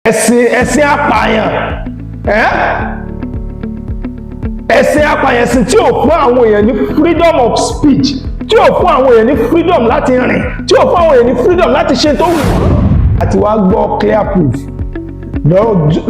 Ẹ̀sìn apààyàn, ẹ̀sìn apààyàn, ẹ̀sìn tí ò fún àwọn èèyàn ní freedom of speech, tí ò fún àwọn èèyàn ní freedom láti rìn, tí ò fún àwọn èèyàn ní freedom láti ṣe tó wù wọ́n. Àti wá gbọ́ clear proof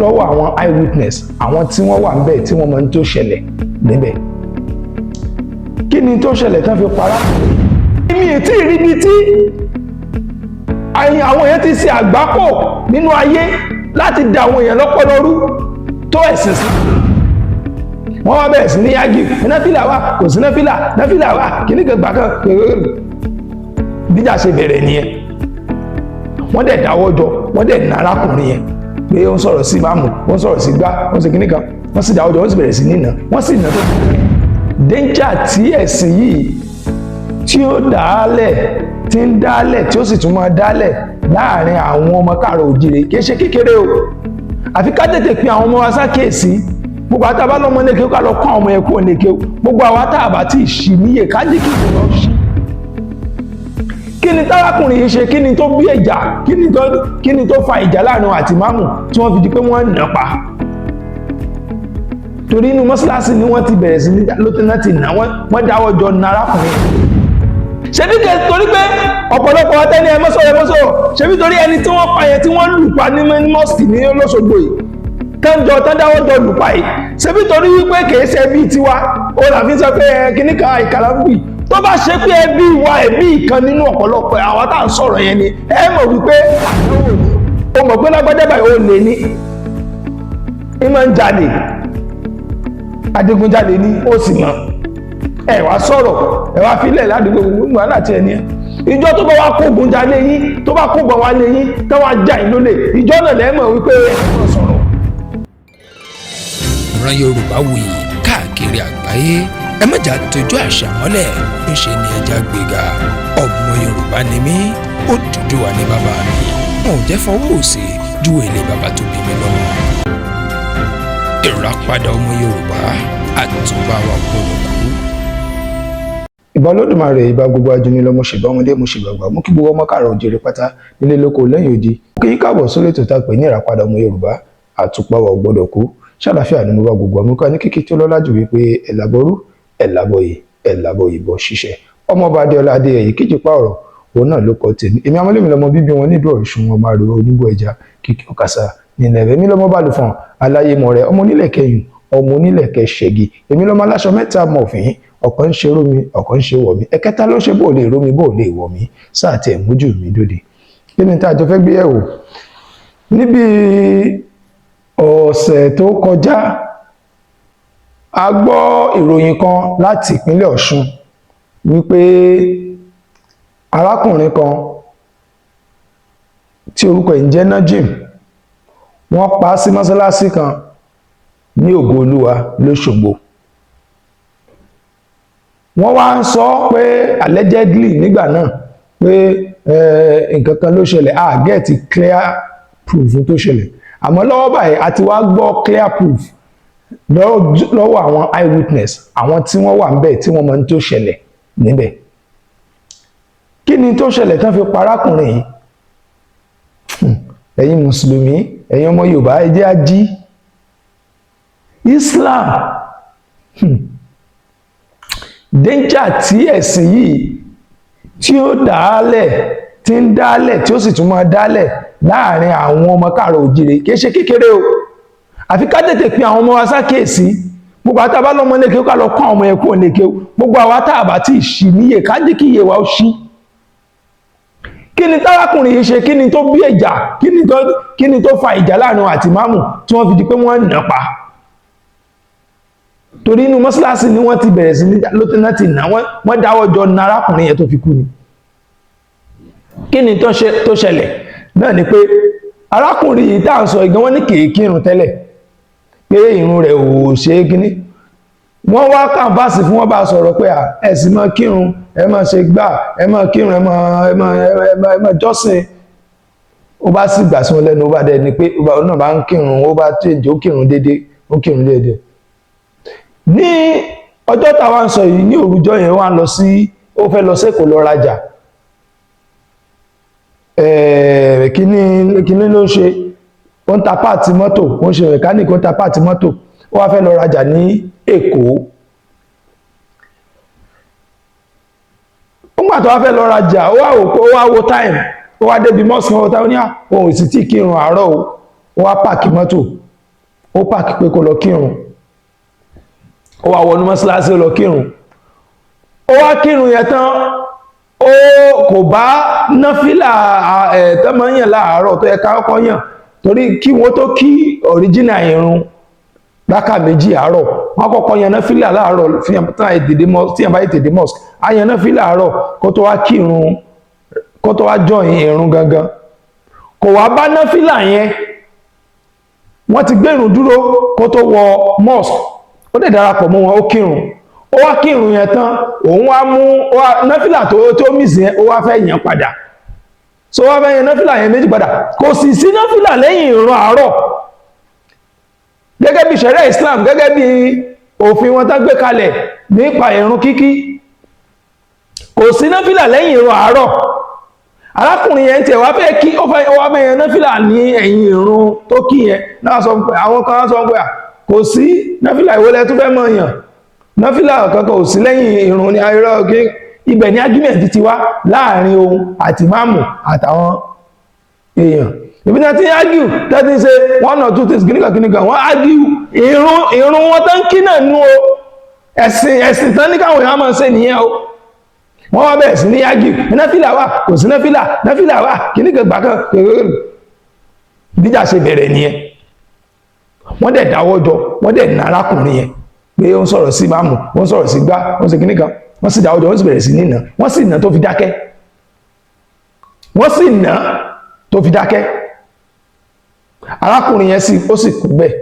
lọ́wọ́ àwọn eyewitness, àwọn tí wọ́n wà níbẹ̀, tí wọ́n mọ ní tó ṣẹlẹ̀ níbẹ̀. Kí ni tó ṣẹlẹ̀ tán fi para? Mi ì tí ì rí ibi tí àwọn èèyàn ti ṣe àgbákò nínú ayé láti da àwọn èèyàn lọ́pọlọ rú tó ẹ̀sìn sí. Wọ́n wá bẹ̀rẹ̀ sí ní yági náfìlà wa, kò sí náfìlà, náfìlà wa kìíní kan gbà kan. Bíjà ṣe bẹ̀rẹ̀ nìyẹn. Wọ́n dẹ̀ dáwọ́ jọ, wọ́n dẹ̀ ná arákùnrin yẹn pé ó ń sọ̀rọ̀ sí ìmáàmù, ó ń sọ̀rọ̀ sí gbá, ó ń ṣe kìíní kan. Wọ́n sì dáwọ́ jọ, wọ́n sì bẹ̀rẹ̀ sí ní nà, wọ́n sì nà tó. Danger tí ẹ̀sìn yìí tí ó dálẹ̀, tí ń dálẹ̀, tí ó sì tún máa dálẹ̀ láàrin àwọn ọmọ káàrọ̀ òjìrè kìí ṣe kékeré o. Àfi ká tètè pe àwọn ọmọ wa sákèésí. Gbogbo àtàbá lọ́mọ ní kéwú, ká lọ kọ́ àwọn ọmọ yẹn kúrò ní kéwú. Gbogbo àwa tá a bá tí ì ṣì níyè, ká jẹ́ kí ìwé lọ ṣí. Kí ni tárákùnrin yìí ṣe? Kí ni tó bí ìjà? Kí ni tó fa ìjà láàrin àti ìmáàmù tí wọ́n fi di pé wọ́n nà pa? Torí inú mọ́ṣáláṣí ni wọ́n ti bẹ̀rẹ̀ sí ní ló ti nà wọ́n. Wọ́n dáwọ́ jọ na arákùnrin. Ṣebí kẹ torí pé ọ̀pọ̀lọpọ̀ ọtẹ́ ní ẹmọ́sọ̀ ẹmọ́sọ̀. Ṣebí torí ẹni tí wọ́n pa yẹn, tí wọ́n lù pa ní mosque ní Lọ́ṣogbo yìí, tánjọ tán dáwọ́ jọ lù pa yìí, ṣebí torí wípé kìí ṣe ẹbí tiwa ó là fi ń sọ pé ẹ kíní kan ìkàlà ń bì. Tó bá ṣe pé ẹbí wa, ẹbí kan nínú ọ̀pọ̀lọpọ̀ àwọn tá à ń sọ̀rọ̀ yẹn ni, ẹ mọ̀ wípé àdánwò ni. O mọ̀ pé lágbájá báyìí, ó lè ní ní máa ń jalè, adigunjalè ní, ó sì mọ̀. Ẹ wá sọ̀rọ̀, ẹ wá filẹ̀ ládùúgbò gbogbo wàhálà tí ẹ ní. Ẹ ìjọ tó bá wá kógun jalè yín, tó bá kógun wá lé yín, tó wá já yín lólè, ìjọ náà lẹ́mọ̀ wípé ẹ mọ̀ sọ̀rọ̀. Ìran Yorùbá wuyì káàkiri àgbáyé. Ẹ má jà tójú àṣà mọ́lẹ̀, ńṣe ni ẹja gbéga. Ọmọ Yorùbá ni mí, Odùduwà ní bàbá mi. Wọn ò jẹ́ fọwọ́ òsì ju èlé bàbá tó bí mi lọ́mọ. Ìràpadà ọmọ Yorùbá, àtúbà wa gbọ́dọ̀ kú. Ìbà Olódùmarè, ìbà gbogbo ajúni lọ. Mo ṣèbà ọmọdé, mo ṣèbà àgbà, mú kí gbogbo ọmọ káàrọ̀ òjèrè pátá nílé, lóko, lẹ́yìn odi. Kí yín káàbọ̀ sórí ètò tá a pè ní Ìràpadà ọmọ Yorùbá, àtúpà wa ò gbọ́dọ̀ kú. Ṣàlàfíà ni mo bá gbogbo ọmọ ká ní kíkí tó lọ́lá jù wípé ẹ̀làbọ̀rú, ẹ̀làbọ̀yè, ẹ̀làbọ̀yè bọ̀ ṣiṣẹ́. Ọmọọba Adéọlá Adéyẹyè kíjì pa ọ̀rọ̀ òun náà ló kọ tèmi. Èmi amọ́lẹ́mi lọmọ bíbí wọn nílùú Ọ̀ṣun, ọmọ àrò oníbò ẹja kíkí ọ̀kasà nílẹ̀ rẹ̀. Èmi lọmọ balùfọ̀n aláyémọ̀ rẹ̀, ọmọ onílẹ̀ kẹyìn, ọmọ onílẹ̀ kẹsẹ̀gì. Èmi lọmọ aláṣọ mẹ́ta mọ̀fín, ọ̀kan ń ṣe rómi, ọ̀kan ń ṣe wọ̀ mí, ẹ̀kẹta ló ṣe bó lè rómi, bó lè wọ̀ mí sáà tí ẹ̀ mójú mi dòde. Kí ni tá a jọ fẹ́ gbé yẹ̀wò? Níbi ọ̀sẹ̀ tó kọjá, a gbọ́ ìròyìn kan láti ìpínlẹ̀ Ọ̀ṣun wípé arákùnrin kan tí orúkọ ẹ̀ ń jẹ́ Najim, wọ́n pa á sí mọ́sálásí kan ní Ògo Olúwa lọ́ṣogbo. Wọ́n wá ń sọ pé allegedly nígbà náà pé nǹkan kan ló ṣẹlẹ̀. A get clear proof tó ṣẹlẹ̀, àmọ́ lọ́wọ́ báyìí, a ti wá gbọ́ clear proof lọ́wọ́ àwọn eyewitness, àwọn tí wọ́n wà níbẹ̀, tí wọ́n mọ ní tó ṣẹlẹ̀ níbẹ̀. Kí ni tó ṣẹlẹ̀ tán fi pa arákùnrin yìí? Ẹ̀yin mùsùlùmí, ẹ̀yin ọmọ Yorùbá, ẹ jẹ́ á jí. Islam, Danger tí ẹ̀sìn yìí tí ó dálẹ̀, tí ń dálẹ̀, tí ó sì tún máa dálẹ̀ láàrin àwọn ọmọ káàrọ̀ òjìrè kìí ṣe kékeré o. Àfi ká tètè pe àwọn ọmọ wa sákèésí. Gbogbo àtàbá lọ́mọ ní kéwú, ká lọ kọ́ àwọn ọmọ yẹn kúrò ní kéwú. Gbogbo àwa tá a bá tí ì ṣì níyè, ká jẹ́ kí iye wa ó ṣí. Kí ni tárákùnrin yìí ṣe? Kí ni tó bí ìjà? Kí ni tó fa ìjà láàrin àti ìmáàmù tí wọ́n fi di pé wọ́n nà pa? Torí inú mọ́ṣáláṣí ni wọ́n ti bẹ̀rẹ̀ sí ní ló ti nà wọ́n dáwọ́ jọ na arákùnrin yẹn tó fi kú ni. Kí ni tó ṣẹlẹ̀ náà ni pé arákùnrin yìí tá à ń sọ ìgan, wọ́n ní kìí kírun tẹ́lẹ̀, pé irun rẹ̀ ò ṣe é kíní. Wọ́n wá canvass fún wọn, bá sọ̀rọ̀ pé ẹ sì máa kírun, ẹ máa ṣe gbà, ẹ máa kírun, ẹ máa jọ́sìn. Ó bá sì gbà sí wọn lẹ́nu, ó bá dẹni pé ó náà bá ń kírun, ó bá change, ó kírun déédéé, ó kírun déédéé. Ní ọjọ́ táwa ń sọ yìí, ní òrùjọ́ yẹn, wá lọ sí, ó fẹ́ lọ sẹ́kọ̀ọ́ lọ rajà. Kíní kíní ló ń ṣe. Ó ń ta part mọ́tò, ó ń ṣe mechanic, ó ń ta part mọ́tò. Ó wá fẹ́ lọ rajà ní Èkó. Nígbà tó wá fẹ́ lọ rajà, ó wá wò, ó wá wo time, ó wá débi mosque, wọn táwọn ní òun sì tí kírun àárọ̀ o. Ó wá park mọ́tò, ó park pé kó lọ kírun. Ó wá wọnú mọ́sálásí, ó lọ kírun. Ó wá kírun yẹn tán, ó kò bá náfìlà ẹ̀ tó máa ń yàn láàárọ̀ tó yẹ ká kọ́kọ́ yàn, torí kí wọ́n tó kí original irun rákà 2 àárọ̀, wọ́n kọ́kọ́ yan náfìlà láàárọ̀. Tí yàn bá tètè dé mosque, á yan náfìlà àárọ̀ kó tó wá kírun, kó tó wá join irun gangan. Kò wá bá náfìlà yẹn, wọ́n ti gbérun dúró kó tó wọ mosque. Ó dẹ̀ darapọ̀ mọ́ wọn, ó kírun. Ó wá kírun yẹn tán, òun wá mú náfìlà tó miss yẹn, ó wá fẹ́ yàn padà. So wá fẹ́ yan náfìlà yẹn 2 padà. Kò sì sí náfìlà lẹ́yìn ìrun àárọ̀ gẹ́gẹ́ bí ṣẹ̀ríà Islam, gẹ́gẹ́ bí òfin wọn tán gbé kalẹ̀ nípa ìrun kíkí. Kò sí náfìlà lẹ́yìn ìrun àárọ̀. Arákùnrin yẹn tiẹ̀ wá fẹ́ kí, ó fẹ́, ó wá fẹ́ yan náfìlà ní ẹ̀yìn ìrun tó kí yẹn náà. Sọ pé àwọn kan sọ pé kò sí náfìlà, ìwọlẹ̀ tó fẹ́ mọ̀ yàn náfìlà kankan ò sí lẹ́yìn ìrun ní ayọ́rọ́ kí. Ibẹ̀ ní argument ti wá láàrin òun àti máàmù àtàwọn èèyàn. Ibi tí wọ́n ti ń argue, tí wọ́n ti ń ṣe one or two things, kìnnìkan kìnnìkan, wọ́n argue ìrun wọn tán kí náà nú o. Ẹ̀sìn tán ní káwọn èèyàn máa ṣe nìyẹn o. Wọ́n wá bẹ̀rẹ̀ sí ní argue, náfìlà wà, kò sí náfìlà, náfìlà wà, kìnnìkan gbà kan. Bíjà ṣe bẹ̀rẹ̀ nìyẹn. Wọ́n dẹ̀ dáwọ́ jọ, wọ́n dẹ̀ ná arákùnrin yẹn pé ó ń sọ̀rọ̀ sí máàmù, ó ń sọ̀rọ̀ sí gbá, ó ń ṣe kìnnìkan. Wọ́n sì dáwọ́ jọ, wọ́n sì bẹ̀rẹ̀ sí ní nà. Wọ́n sì nà tó fi dákẹ́, wọ́n sì nà tó fi dákẹ́. Arákùnrin yẹn sì, ó sì kú bẹ́ẹ̀,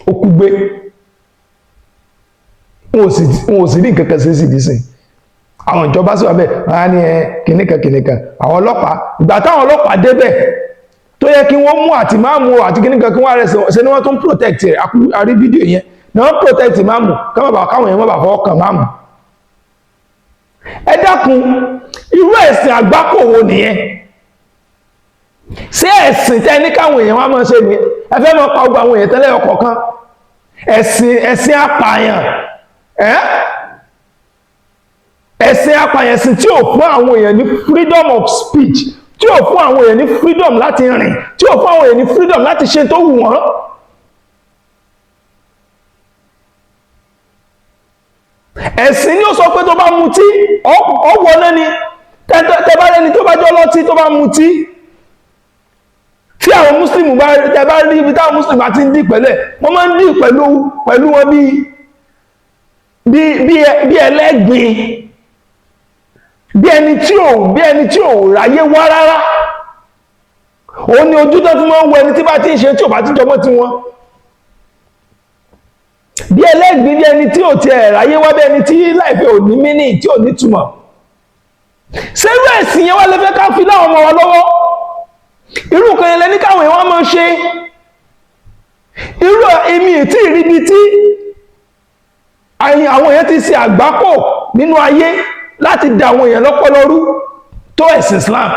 ó kú gbé. Wọn ò sì rí nǹkan kan ṣe sí ìdísìn. Àwọn ìjọba sì wà bẹ́ẹ̀, wọ́n á ní ẹ kìnnìkan kìnnìkan. Àwọn ọlọ́pàá, ìgbà táwọn ọlọ́pàá débẹ̀ tó yẹ kí wọ́n mú àti máàmù àti kìnnìkan kí wọ́n rẹ̀ ṣe ni wọ́n tún protect rẹ̀. Àrí fídíò yẹn ni wọ́n protect máàmù káwọn èèyàn má bàa fọwọ́ kàn máàmù. Ẹ dákun, irú ẹ̀sìn àgbákò wo nìyẹn? Ṣé ẹ̀sìn tẹ́ ní káwọn èèyàn wá máa ṣe nìyẹn? Ẹ fẹ́ máa pa gbogbo àwọn èèyàn tẹ́lẹ̀ ọkọ̀ọ̀kan. Ẹ̀sìn apààyàn, ẹ́ ẹ̀sìn apààyàn, ẹ̀sìn tí ò fún àwọn èèyàn ní freedom of speech, tí ò fún àwọn èèyàn ní freedom láti rìn, tí ò fún àwọn èèyàn ní freedom láti ṣe tó wù wọ́n. Ẹ̀sìn ni ó sọ pé tó bá mutí ọwọ́ náà ni. Tẹ́ bá rẹni tó bá jọ lọ́tí, tó bá mutí, tí àwọn muslim bá, tẹ́ bá rí ibi táwọn muslim bá ti ń dì pẹ̀lú ẹ̀, wọ́n máa ń dì pẹ̀lú wọn bí ẹlẹ́gbin, bí ẹni tí ò ráyé wá rárá. Òun ni ojú tó fi máa ń wọ ẹni tí bá ti ń ṣe tí ò bá ti jọmọ́ ti wọn, bí ẹlẹ́gbin, bí ẹni tí ò ti ẹ̀ ráyé wá, bí ẹni tí láìpẹ́ ò ní mínì, tí ò ní túmọ̀. Ṣerú ẹ̀sìn yẹn wá lè fẹ́ ká fi láwọn ọmọ wa lọ́wọ́? Irú kan yẹn lẹ́ní káwọn èèyàn máa ṣe. Irú èmi tí ìríbi tí àwọn èèyàn ti ṣe àgbákò nínú ayé láti da àwọn èèyàn lọ́pọlọ rú tó ẹ̀sìn Islam.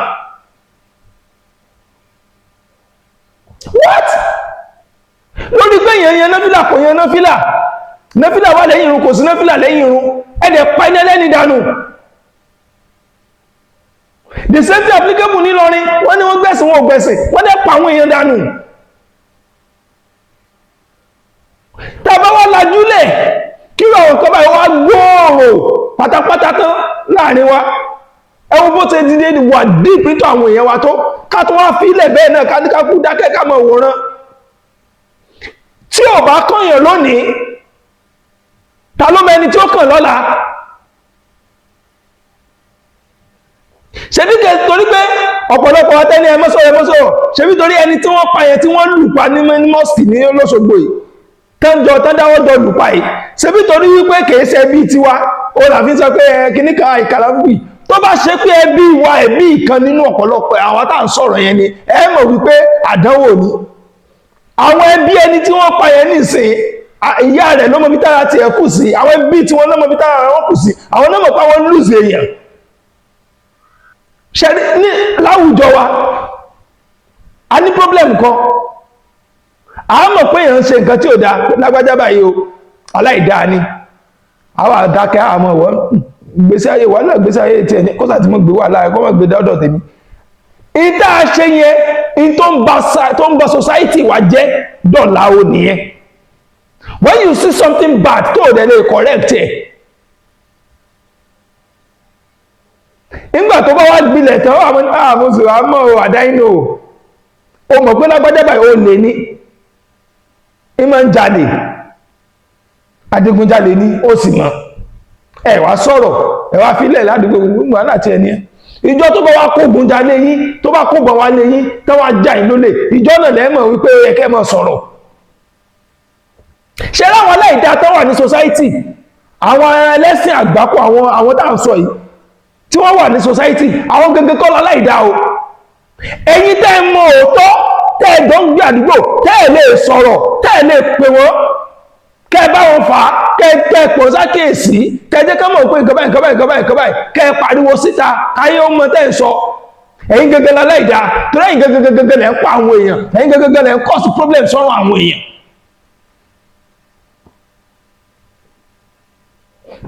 What? Lórí pé èèyàn yan náfìlà, kò yan náfìlà, náfìlà wà lẹ́yìn irun, kò sí náfìlà lẹ́yìn irun, ẹ̀dẹ̀ pa iná lẹ́ni dànù. The same thing applicable ní Ìlọrin. Wọ́n ní wọ́n gbẹ̀sìn, wọn ò gbẹ̀sìn, wọ́n dẹ̀ pa àwọn èèyàn dànù. Tàbá wá lajúlẹ̀ kí àwọn kan báyìí wá gbòòrò pátápátá tán láàrin wa, ẹ wo bó ṣe dìde wà deep into àwọn èèyàn wa tó, ká tó wá fílẹ̀ bẹ́ẹ̀ náà, ká ní ká kú dákẹ́, ká mọ̀ wòran. Tí ò bá kànyàn lónìí, ta ló mẹni tí ó kàn lọ́la? Ṣebí torí pé ọ̀pọ̀lọpọ̀ atẹ́ni ẹmọ́sọ̀rọ̀ ẹmọ́sọ̀rọ̀, ṣebí torí ẹni tí wọ́n pa yẹn, tí wọ́n lù pa ní mọ́sìkì ní Lọ́ṣogbo yìí, tánjọ tándáwọ́jọ lù pa yìí, ṣebí torí wípé kìí ṣe ẹbí tiwa ó là fi sọ pé ẹ kíní kan ìkàlàfù. Tó bá ṣe pé ẹbí wa, ẹbí ìkan nínú ọ̀pọ̀lọpọ̀ àwọn tá à ń sọ̀rọ̀ yẹn ni, ẹ mọ̀ wípé àdánwò ni. Àwọn ẹbí ẹni tí wọ́n pa yẹn nísìn, ìyá rẹ̀ ló mọ bí tára tiẹ̀ kù sí, àwọn ẹbí tí wọ́n ló mọ bí tára wọn kù sí, àwọn náà mọ̀ pé àwọn lùzì èèyàn. Ṣe ní láwùjọ wa, a ní problem kan. A mọ̀ pé èèyàn ń ṣe nǹkan tí ò dáa, lágbájá báyìí o, aláìdáa ni. Àwọn àdákẹ́ àmọ́ wọ́n gbèsè ayé, wàhálà gbèsè ayé tiẹ̀ ní kọ́sà tí mo gbé wàhálà ẹ̀ kọ́ mọ̀ gbé dọ́dọ̀ tèmi. Ìta ṣe yẹn, in tó ń ba society wa jẹ́ dọ̀là o nìyẹn. When you see something bad tó o dẹ̀ lè correct ẹ̀, nígbà tó bá wá gbilẹ̀ tán, àwọn àmúṣe àmọ́ ò àdáyínú o, o mọ̀ pé lágbájá báyìí ó lè ní, ìmọ̀ ń jalè, adigunjalè ní, ó sì mọ̀. Ẹ wá sọ̀rọ̀, ẹ wá fílẹ̀ ládùúgbò gbogbo láti ẹni ẹ. Ìjọ tó bá wá kógun jalè yín, tó bá kógun wá lé yín, tó wá já yín lólè, ìjọ náà lẹ́mọ̀ wípé ẹ kẹ́ mọ̀ sọ̀rọ̀. Ṣe láwọn aláìdá tó wà ní society, àwọn ẹlẹ́sìn àgbákò, àwọn tá à ń sọ yìí tí wọ́n wà ní society, àwọn gẹ́gẹ́ kọ́ láláìdá o. Ẹ̀yin tẹ́ ẹ mọ̀ òótọ́, tẹ́ ẹ jọ ń gbé àdúgbò, tẹ́ ẹ lè sọ̀rọ̀, tẹ́ ẹ lè pè wọ́n, kẹ́ ẹ bá wọn fà á, kẹ́ ẹ tẹ́ ẹ pọ̀ sákèésí, kẹ́ ẹ jẹ́ ká mọ̀ pé nǹkan báyìí, nǹkan báyìí, nǹkan báyìí, nǹkan báyìí, kẹ́ ẹ pariwo síta káyé ó mọ tẹ́ ẹ sọ. Ẹ̀yin gẹ́gẹ́ láláìdá, torí ẹ̀yin gẹ́gẹ́ gẹ́gẹ́ lẹ́ ń pa àwọn èèyàn, ẹ̀yin gẹ́gẹ́ gẹ́gẹ́ lẹ́ ń cause problem sọ́rọ̀ àwọn èèyàn.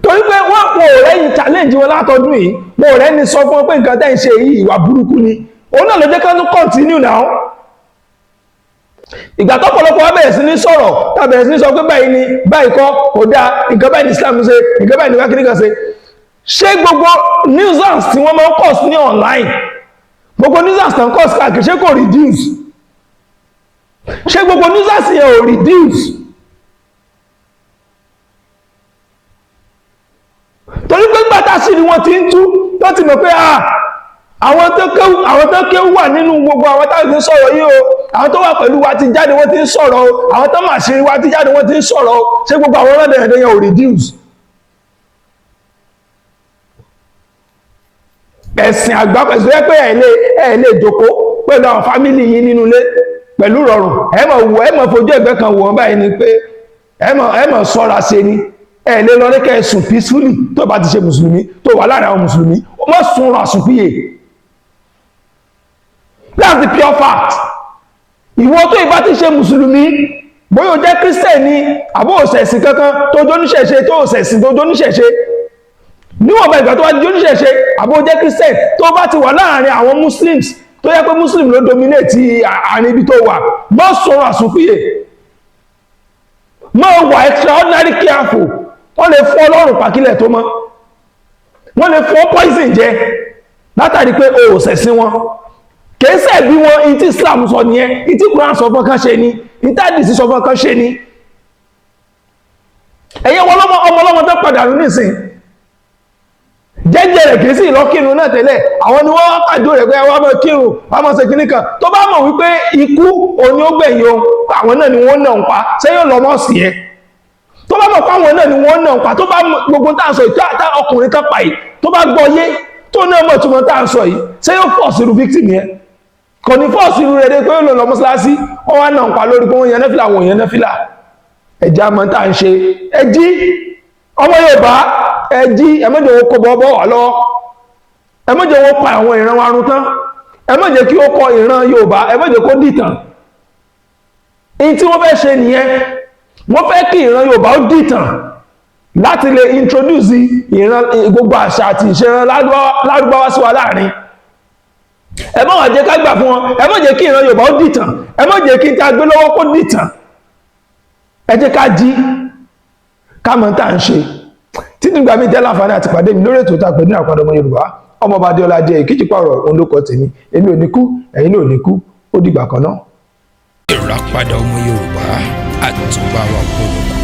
Torí pé wọ́n kò rẹ́yìn challenge wọn látọdún yìí, wọn ò rẹ́ni sọ fún wọn pé nǹkan tẹ́ ń ṣe yìí, ìwà burúkú ni. Òun náà ló jẹ́ ká tún continue now. Ìgbà tọ́pọ̀lọpọ̀ wa bẹ̀rẹ̀ sí ní sọ̀rọ̀, tá bẹ̀rẹ̀ sí ní sọ pé báyìí ni, báyìí kọ́, kò dáa, nǹkan báyìí ní Islam ṣe, nǹkan báyìí ní wákìlì kan ṣe. Ṣé gbogbo nuisance tí wọ́n máa ń cause ní online, gbogbo nuisance tó ń cause káàkiri, ṣé kò reduce? Ṣé gbogbo nuisance yẹn ò reduce? Torí pé gbàtà sí ni wọ́n ti ń tú, tó ti mọ̀ pé àwọn tó kéwú wà nínú gbogbo àwọn táwọn ti ń sọ̀rọ̀ yìí o, àwọn tó wà pẹ̀lú wa ti jáde, wọ́n ti ń sọ̀rọ̀ o, àwọn tó mà ṣe wa ti jáde, wọ́n ti ń sọ̀rọ̀ o. Ṣé gbogbo àwọn ọlọ́dẹ̀ẹ̀dẹ̀ yẹn ò reduce? Ẹ̀sìn àgbákò, ẹ̀sìn tó yẹ pé ẹ̀ lè jókòó pẹ̀lú àwọn fámìlì yín nínú ilé pẹ̀lú rọrùn, ẹ mọ̀ wò, ẹ mọ̀ fojú ẹ̀gbẹ́ kan wò wọ́n báyìí ni pé ẹ mọ̀ sọ́ra ṣe ni. Ẹ lè lọ ní kẹ́ ẹ sùn peacefully. Tó bá ti ṣe mùsùlùmí, tó wà láàrin àwọn mùsùlùmí, ó mọ̀ sùn rà sùn píye. That's the pure fact. Ìwọ tó ìbá ti ṣe mùsùlùmí, bóyá o jẹ́ Christian ni àbó òṣẹ̀sìn kankan, tó jóníṣẹ̀ṣe, tó òṣẹ̀sìn, tó jóníṣẹ̀ṣe, níwọ̀nba ìgbà tó bá ti jóníṣẹ̀ṣe àbó jẹ́ Christian, tó bá ti wà láàrin àwọn Muslims, tó yẹ pé Muslim ló dominate àárín ibi tó wà, mọ́ sọ̀rọ̀ àsùnfìyè, mọ́ wà extraordinary careful. Wọ́n lè fọ́ ọlọ́run pàkílẹ̀ tó mọ́, wọ́n lè fọ́ poison jẹ látàrí pé o ò ṣẹ̀sìn wọn. Kìí bí wọn in tí Islam sọ nìyẹn, in tí Quran sọ fún kan ṣe ni, in tí àdìsí sọ fún kan ṣe ni. Ẹ̀yẹ wọn lọ́mọ ọmọ ọlọ́mọ tó padà nù nísìn, jẹ́jẹ́ rẹ̀ kìí sì lọ kírun náà tẹ́lẹ̀, àwọn ni wọ́n pàdé rẹ̀ pé wọ́n máa kírun, wọ́n máa ṣe kíní kan. Tó bá mọ̀ wípé ikú òní ó gbẹ̀yìn o, àwọn náà ni wọ́n náà ń pa, ṣé yóò lọ mọ́ sí ẹ? Tó bá mọ̀ pé àwọn náà ni wọ́n náà ń pa, tó bá gbogbo tá à ń sọ yìí, tá ọkùnrin kan pa yìí, tó bá gbọ́ yé, tó náà mọ̀ túmọ̀ tá à ń sọ yìí, ṣé yóò fọ̀ sírú victim yẹn? Kò ní fọ́ sírú rẹ̀ dé pé ó lọ lọ mọ́ṣáláṣí, wọ́n wá náà ń pa lórí pé wọ́n yan náfìlà, àwọn èèyàn náfìlà. Ẹ̀já mọ́ tá à ń ṣe. Ẹ jí ọmọ Yorùbá, ẹ jí, ẹ má jẹ́ wọn kó bọ́ bọ́ wà lọ́wọ́, ẹ má jẹ́ wọn pa àwọn ìran wa run tán, ẹ má jẹ́ kí ó kọ ìran Yorùbá, ẹ má jẹ́ kó dìtàn. In tí wọ́n fẹ́ ṣe nìyẹn, wọ́n fẹ́ kí ìran Yorùbá ó dìtàn láti lè introduce ìran gbogbo àṣà àti ìṣẹ̀ran lárúbáwá sí wa láàrin. Ẹ má wá jẹ́ ká gbà fún wọn, ẹ má jẹ́ kí ìran Yorùbá ó dìtàn, ẹ má jẹ́ kí n ta gbé lọ́wọ́ kó dìtàn. Ẹ jẹ́ ká jí, ká mọ̀ tá à ń ṣe. Títí gbà mí tẹ́ láǹfààní àti pàdé mi lórí ètò tá a pè ní Àpàdé Ọmọ Yorùbá, ọmọọba Adéọlá jẹ́ ìkíjì pààrọ̀ òun ló kọ tèmi. Èmi ò ní kú, ẹ̀yin náà ò ní kú, ó dìgbà kan náà. Ìràpadà ọmọ Yorùbá, àtúbà wa gbọ́dọ̀ kú.